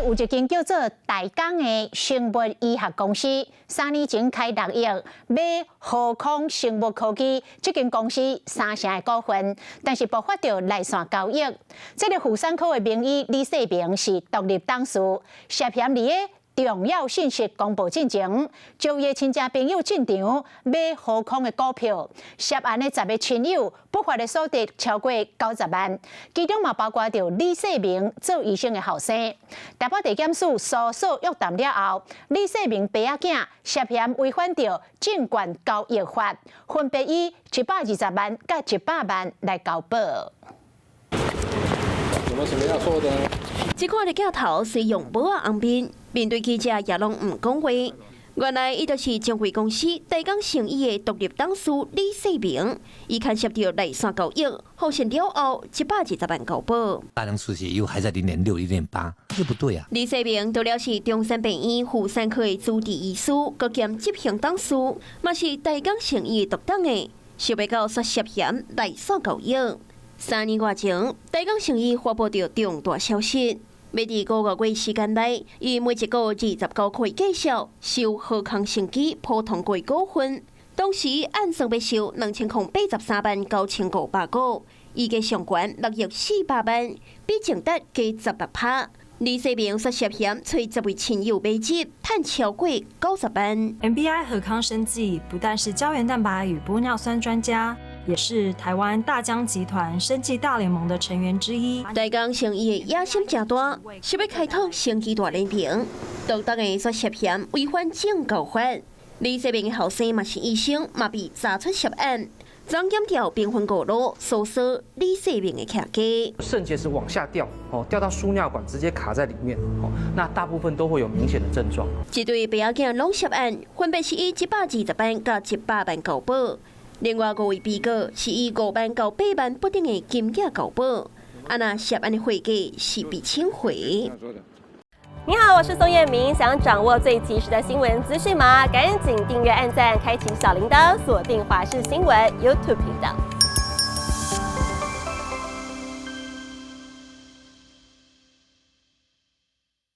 有一間叫做大港的生物醫學公司，3年前開6億買禾康生物科技這間公司三成的股份，但是爆發著內線交易。這個婦產科的名醫李世明是獨立董事，涉嫌佇个重要信息公布進前，招伊的親戚朋友進場買禾康的股票，涉案的10個親友不法的所得超過90萬，其中嘛包括著李世明做醫生的後生。台北地檢署搜索約談了後，李世明爸仔囝涉嫌違反著證券交易法，分別以120萬佮100萬來交保。有沒有什麼要說的？這看的鏡頭是用帽仔紅面，面對記者也攏毋講話。原來伊就是上櫃公司大港生醫的獨立董事李世明，伊牽涉著內線交易，獲勝了後120萬交保。大量出血又還在0.6、0.8，這不對啊！李世明除了是中山病院婦產科的主治醫師，閣兼執行董事，嘛是大港生醫的獨董的，想袂到煞涉嫌內線交易。3年外前，大港生醫發布著重大消息，欲佇5個月時間內，以每一股29塊價數收禾康生技普通股股份。當時按算欲收2083萬9500股，溢價上懸6億400萬，比淨值加16趴。李世明煞涉嫌揣10位親友買入，趁超過90萬。 MBI 禾康生技不但是膠原蛋白與玻尿酸專家，也是台灣大疆集團生技大聯盟的成員之一。大港生醫的野心誠大，是欲開拓生技大聯盟。獨董的煞涉嫌違反證交法，李世明的後生嘛是醫生，嘛被查出涉案。總檢調兵分五路搜索李世明的徛家。腎結石往下掉，哦，掉到輸尿管直接卡在裡面，哦，那大部分都會有明顯的症狀。這對爸仔囝攏涉案，分別是以120萬佮100萬交保。另外五位被告是以5萬到8萬不等的金額交保。啊，若涉案的會計是被請回。你好，我是宋燕明，想掌握最及時的新聞資訊嗎？趕緊訂閱、按讚、開啟小鈴鐺，鎖定華視新聞 YouTube 頻道。